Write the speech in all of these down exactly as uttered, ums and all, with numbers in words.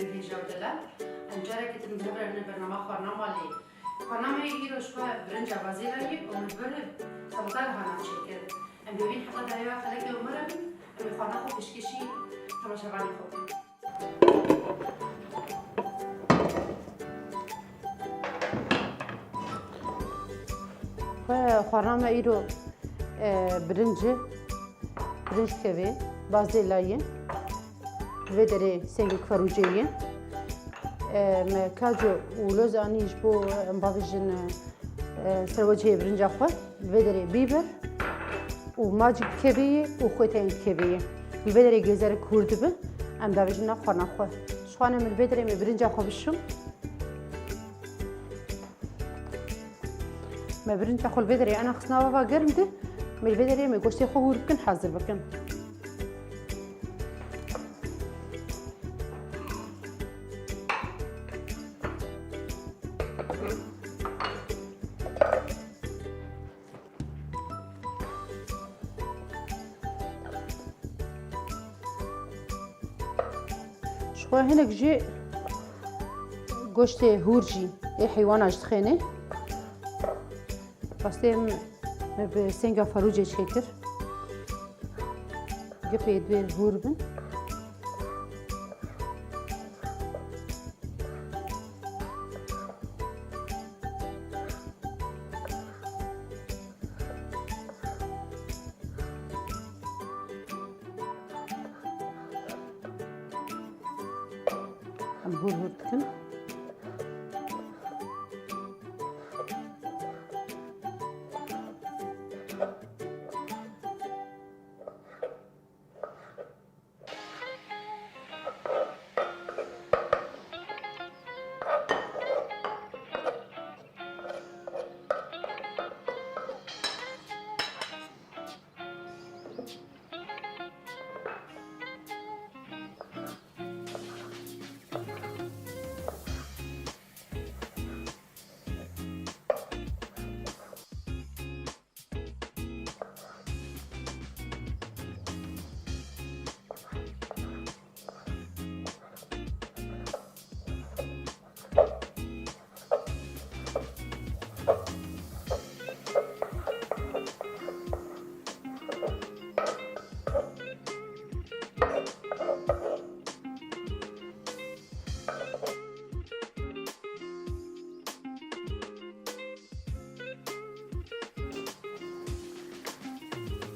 Hêja û delal. Em careke din bi hev re bernama xwarina malê. Xwarina me îro ji xwe birinca bazêla ye û min bi sewda re hana çêkir. Em dê vîn heta dayewa xelekê û me re bin, em ê xwarina xwe pêşkêşî temaşevanê xwe bikin. Xwe xwarina me îro, e, birinci, birinc kevê, bazêla ye. Li vê derê sengek ferûcê ye. E, me kaco û loz anî ji bo em bavêjin, e, serwecihê birinca xwe. Li vê derê bîber û macî kevê ye û xwêteyên kevê ye. Li vê derê gêzerek hûr dibe, em davêjin nav xwarina xwe. Ji xwe ne min li vê derê me birinca xwe bişim. Me birinca xwe li vê derê ena xistina ava germ de, me li vê derê me goştê xwe hûr bikin, hazir bikin. Ji xwe hinek jî goştê hûr jî ê heywana ji dixêne. Rastê me bi senga ferûcê çêkir. Gipê dibê hûr bin. Em hûr hûr dikin.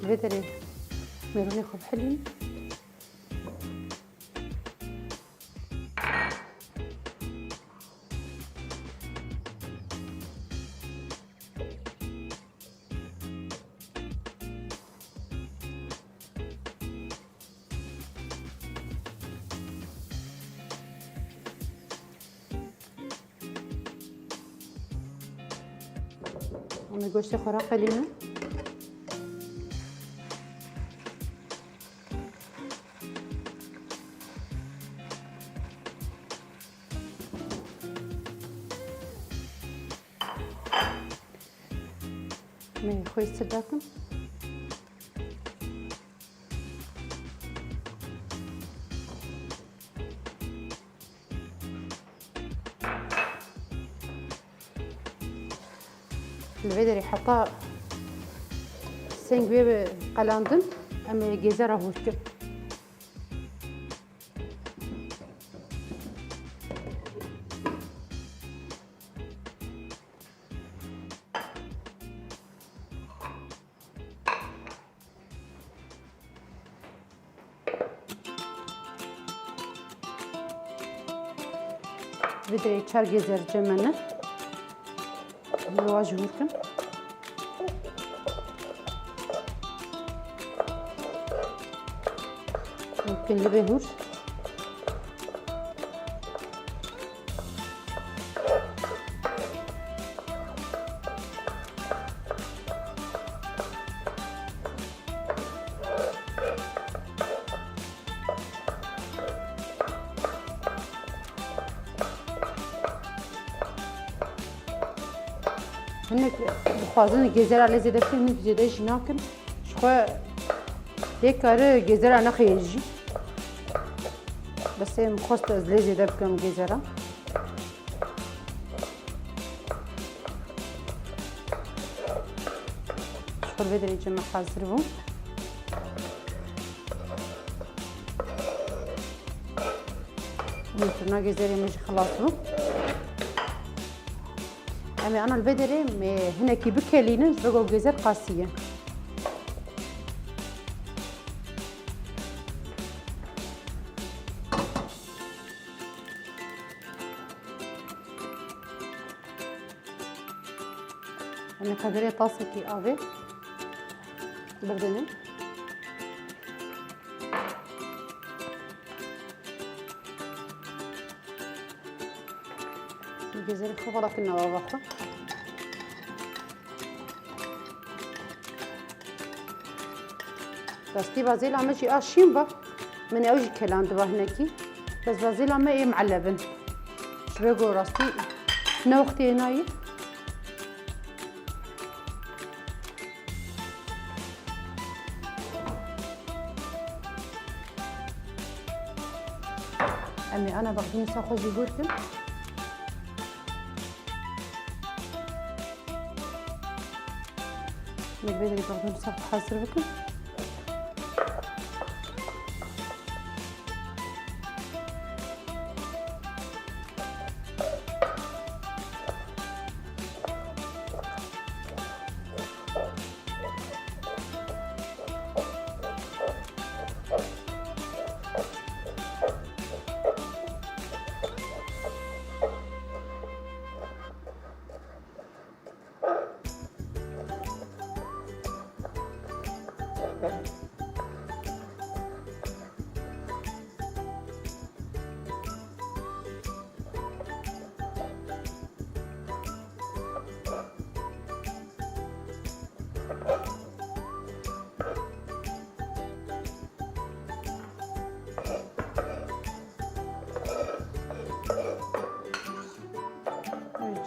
Vê derê mêrûnê xwe bihilînin. Em ê goştê xwe raqelînin. Em ê xwe sir dakin. Li vê derê heta seng wê bi qelandin, em ê gêzera hûr kin. Vê derê çar gêzer cem me ne. Li wa jî hûr kin. Hûr kin li bê hûr. Hinek dixwazin gêzera lê zêde bikin, hinek zêde jî nakin. Ji xwe tê kare gêzera nexê jî. Bes Ê, min xwest ez lê zêde bikim gêzera. Ji xwe vê derê cem hazir bû. Ê, turna gêzerê min jî xilas bû. Em ê ana li vê derê, em ê hinekî bikelînin, ji bo ku gêzer qasî ye. Em ê qedirê tasekî avê bibînin. Gêzerê xwe vala kirine ava xwe. Rastî bazêla me jî a şîn ba. Min ew jî kelandiba hinekî. Bes bazêla me ê mieleb in. Ji vê ku rastî ne wextê nayê. Em ê ana bexdînîsa xwe jî gurtin. Min vê derê bexdînîsa xwe hazir bikin.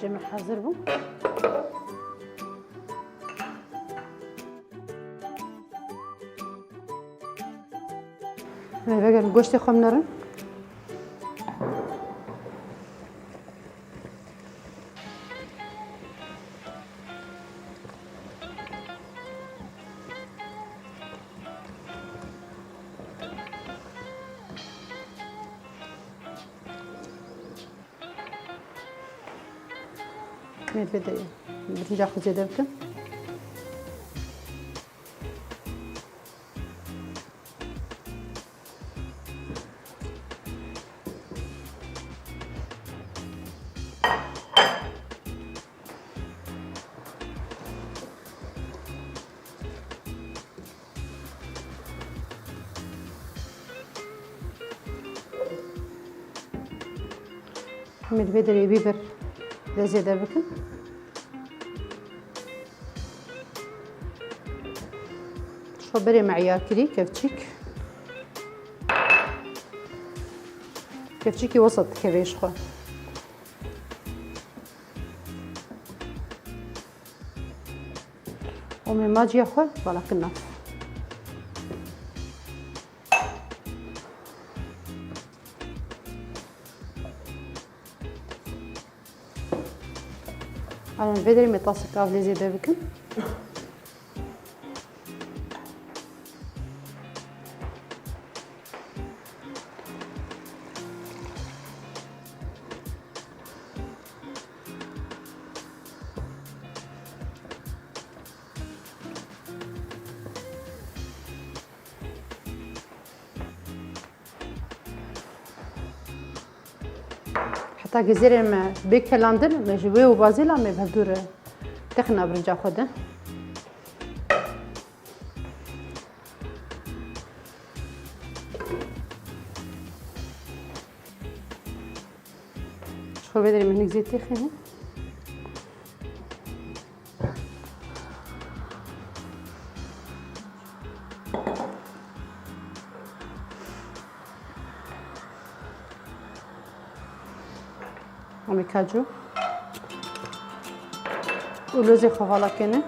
Cem hazir bû. Vegerin goştê xwe binerin. Em ê vê derê birinca xwe zêde bikin. Em ê di vê derê bîber lê zêde bikin. Ji xwe berê me eyar kirî, kevçîk. Kevçîkî wesat dikeve ji xwe. Û me maciya xwe vala kirina. Alon vê derê me tasek av lê zêde bikin. Heta gizêrên me bê kelandin, me ji wê û bazêla me bi hevdû re texna birinca xwe de. Ji xwe vê derê min hinek zêde têxîne. Em ê kacû û lozê xwe vala kene.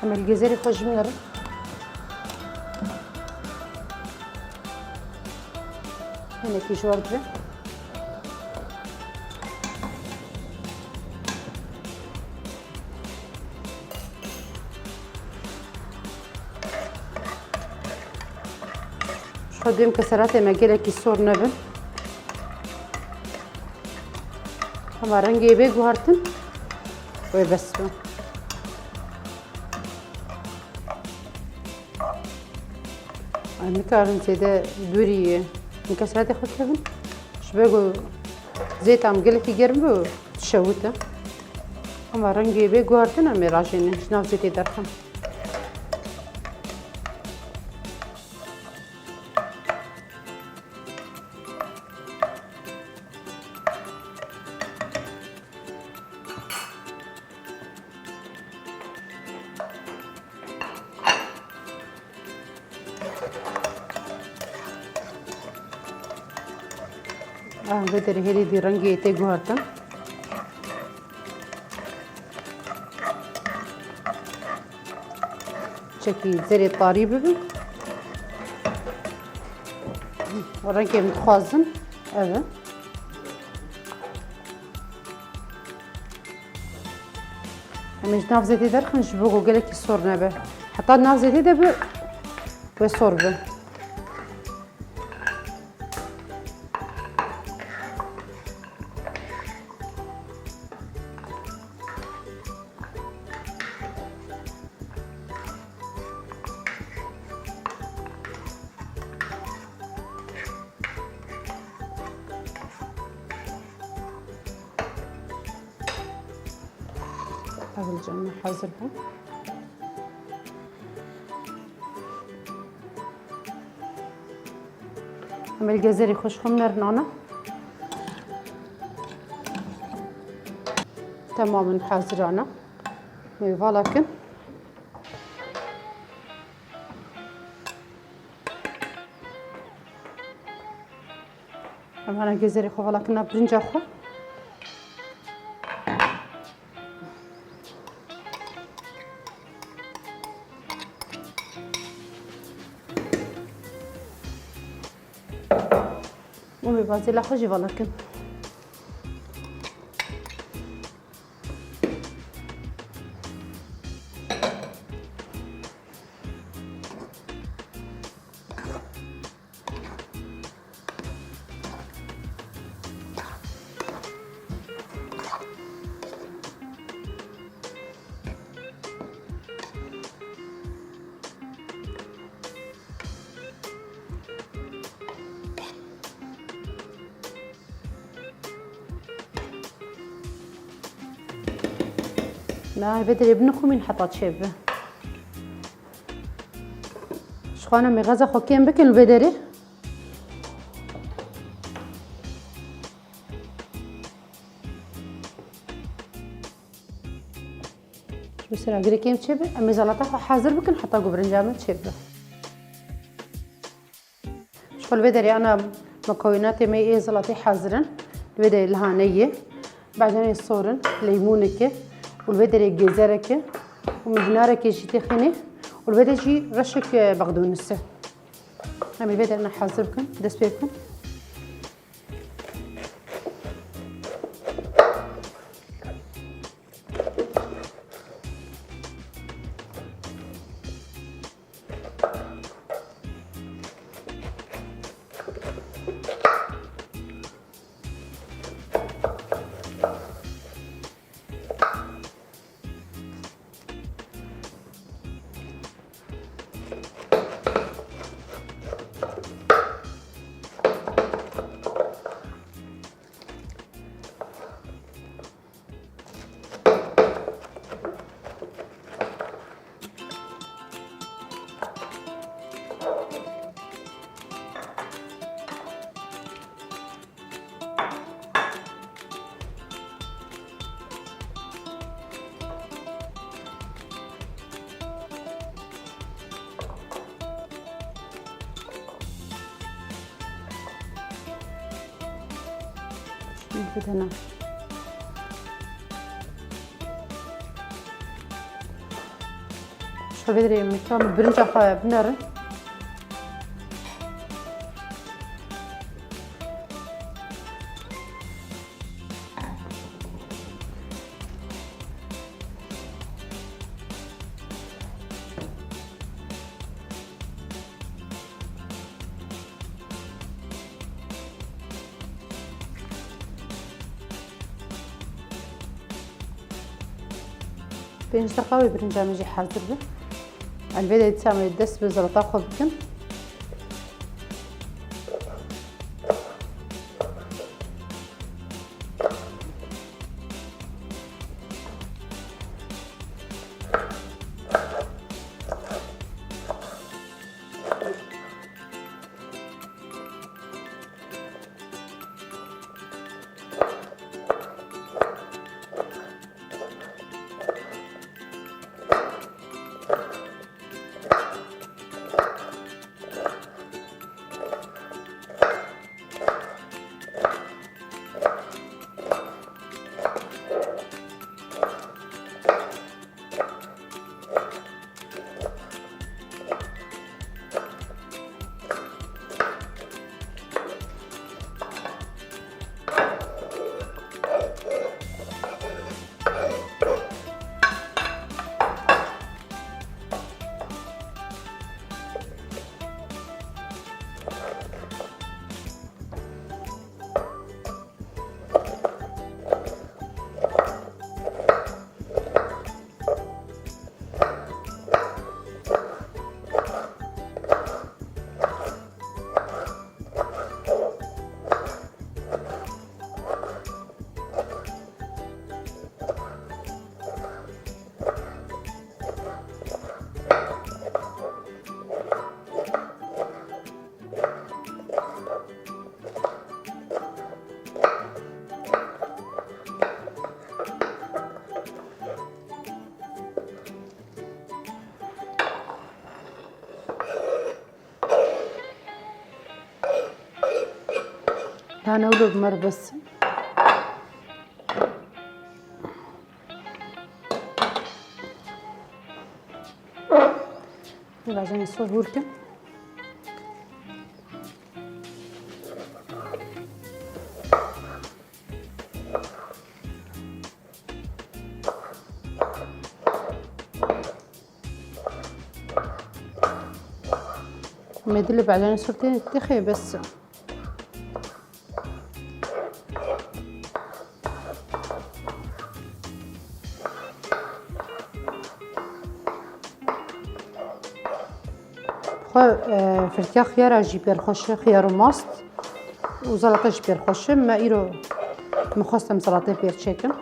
Em ê li gezerê xwe jim nerin. Hinekî ji wer dibe. Ji xwe duyem keseratê me gelekî sor nebin. Hema rengê bê guhertin. Wê bes be. Em nikarin zêde dûrî keseratê xwe kevin. Ji ber ku zêt am gelekî germ bû, dişewite. Hema rengê bê guhertin em ê rajênin, ji nav zêtê derxin. Ah, vê derê hêlî dî rengê tê guhertin. Çekî zerê tarî bibin. Rengê min dixwazin ev e. Em ê ji nav zêtê derxin ji bo ku gelekî sor nebe. Heta nav zêtê de bi wê sor bi. Hewlcan me hazir bû. Em ê li gezerê xwe ji xwe nerin ana. Temamen hazir ana. Em ê vala kin. Em hene gezerê xwe vala kina pirinca xwe. Û vê bazêla xwe jî vala kin. Na, vê derê binixumîn heta çêbibe. Ji xwe ne mêxeza xwe kêm bikin li vê derê. Ji bo sera girê kêm çêbe, em ê zelata xwe hazir bikin heta ku birinca me çêbibe. Ji xwe li vê derê ana mukewinatê me ê zelatê hazir in. Li vê derê lihanê ye. Bacanê sor in, leymûneke û li vê derê gêzereke û mihnarekê jî tê xînê û li vê de jî reşek, e, bexdûnis e. Em ê vê derê hazir bikin, dest pê bikin. Bidene. Xwe vê derê min ka min birinca xwe binerin. Pênc deqa wê birinca min jî hazir be. Em vê de dîsa em ê dest bi zelata xwe bikin. Dane wilo bi me re bes. Bacanê sor hûr kim. Mêdilê bacanê sor tê, têxê bes. Xwe, e, firtiya xiyara jî pêr xweş e, xiyar û mast û zelata jî pêr xweş e. Me îro min xwest em zelatê pêr çêkin.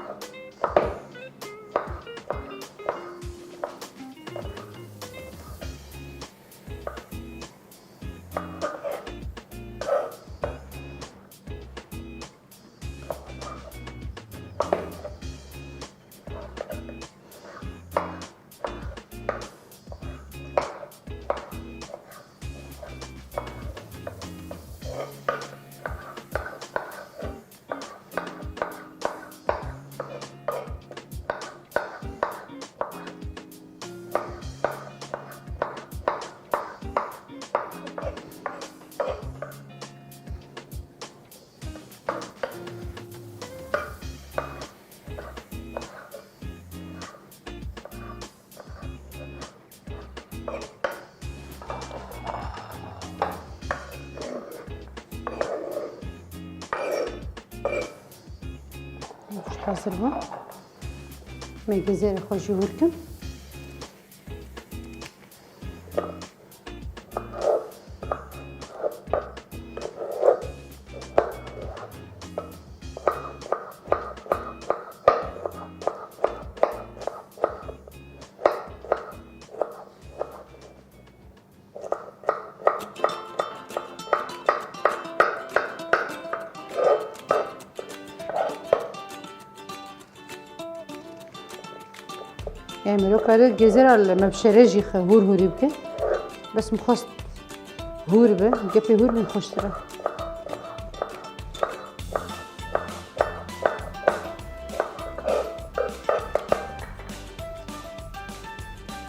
Hazir bû. Me gezerê xwe jî hûr kin. Em ê kare gezera li me bi şerê jî xe hûr hûrî bike. Bes min xwest hûr be, gepê hûr min xweştir e.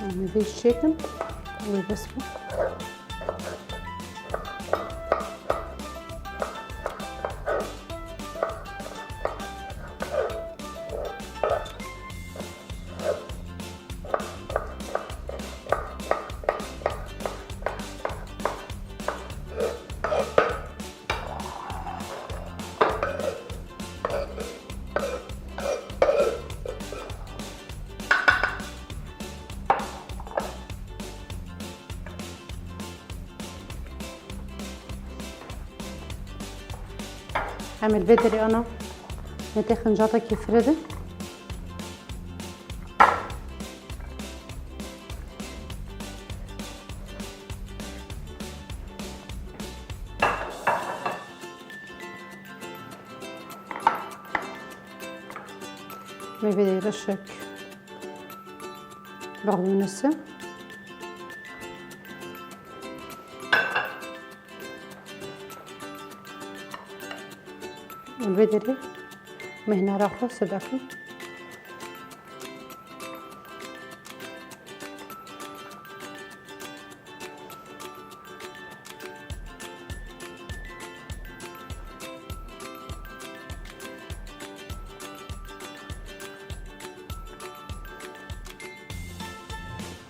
Em ê vê çêkin. Wê bes bû. Em ê li vê derê ana netê xincatekê firê de. Em ê vê derê reşek baqlûnisi. Li vê derê me hinara xwe sedakin.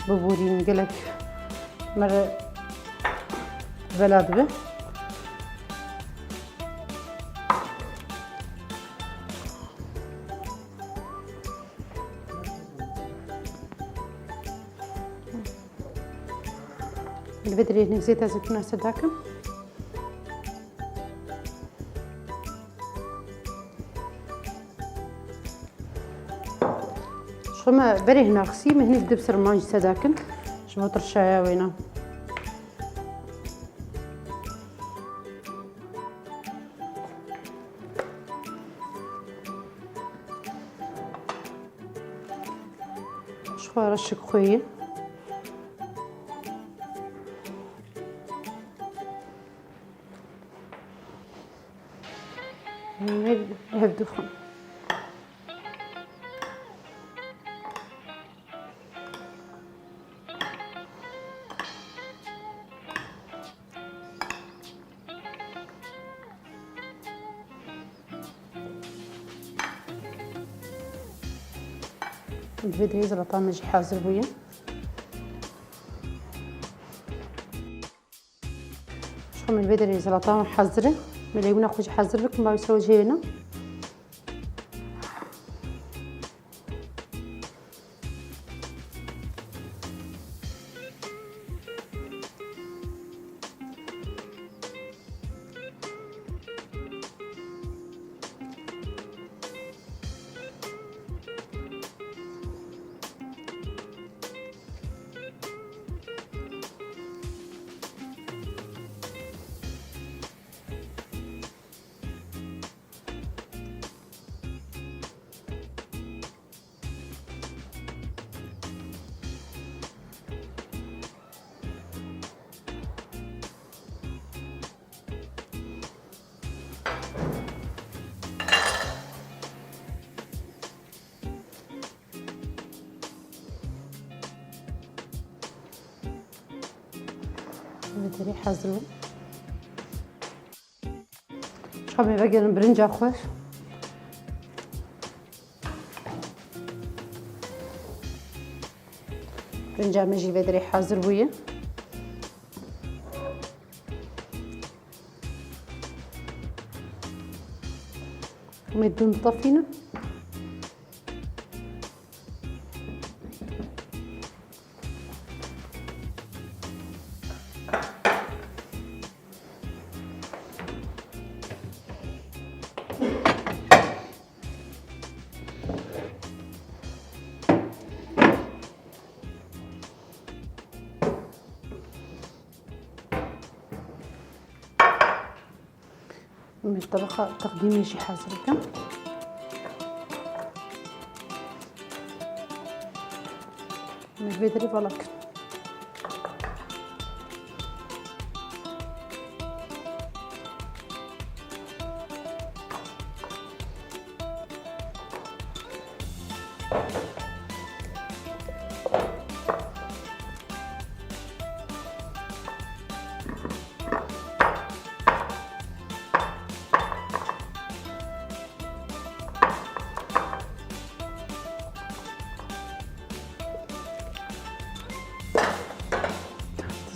Biborîn gelek me re bela dibe. Li vê derê hinek zêde zeytûna sedakim. Ji xwe me berê hinaxisî, me hinek dib ser man jî sedakin. Ji bo tirşaya wêna. Ji xwe reşik xweyî. Hevdu xwe. Divê dilê zelata me jî hazir bûye. Ji xwe min vê derê zelata hazir e. Min lêwina xwe jî hazir bikim, ba wî ser jê ne. Vê derê hazir bû. Çiqa me vegerin birinca xwe. Birinca me jî vê derê hazir bûye. Em ê dûn ditefînin. Em ê tebeqa teqdîmê jî hazir bikin. Em ê vê derê vala bikin.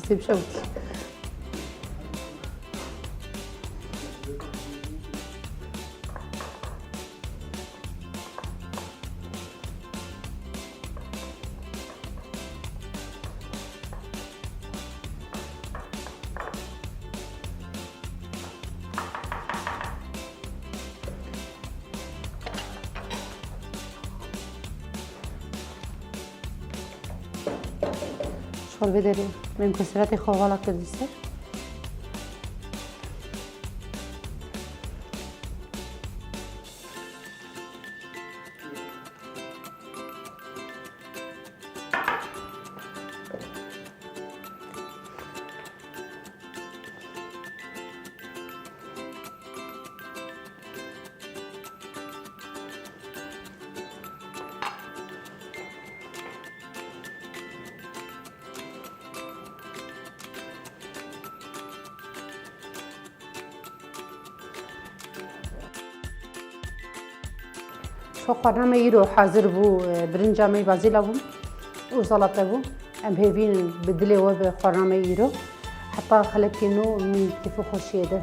Tepşe wekî. Ji xwe vê derê me mukesiratê xwe vala kir li ser. Ji xwe xwarina me îro hazir bû, e, birinca me bazîla bû û zalate bû. Em hêvîn bi dilê we bi xwarina me îro. Heta xelekê nû min kêf û xweşiyê de.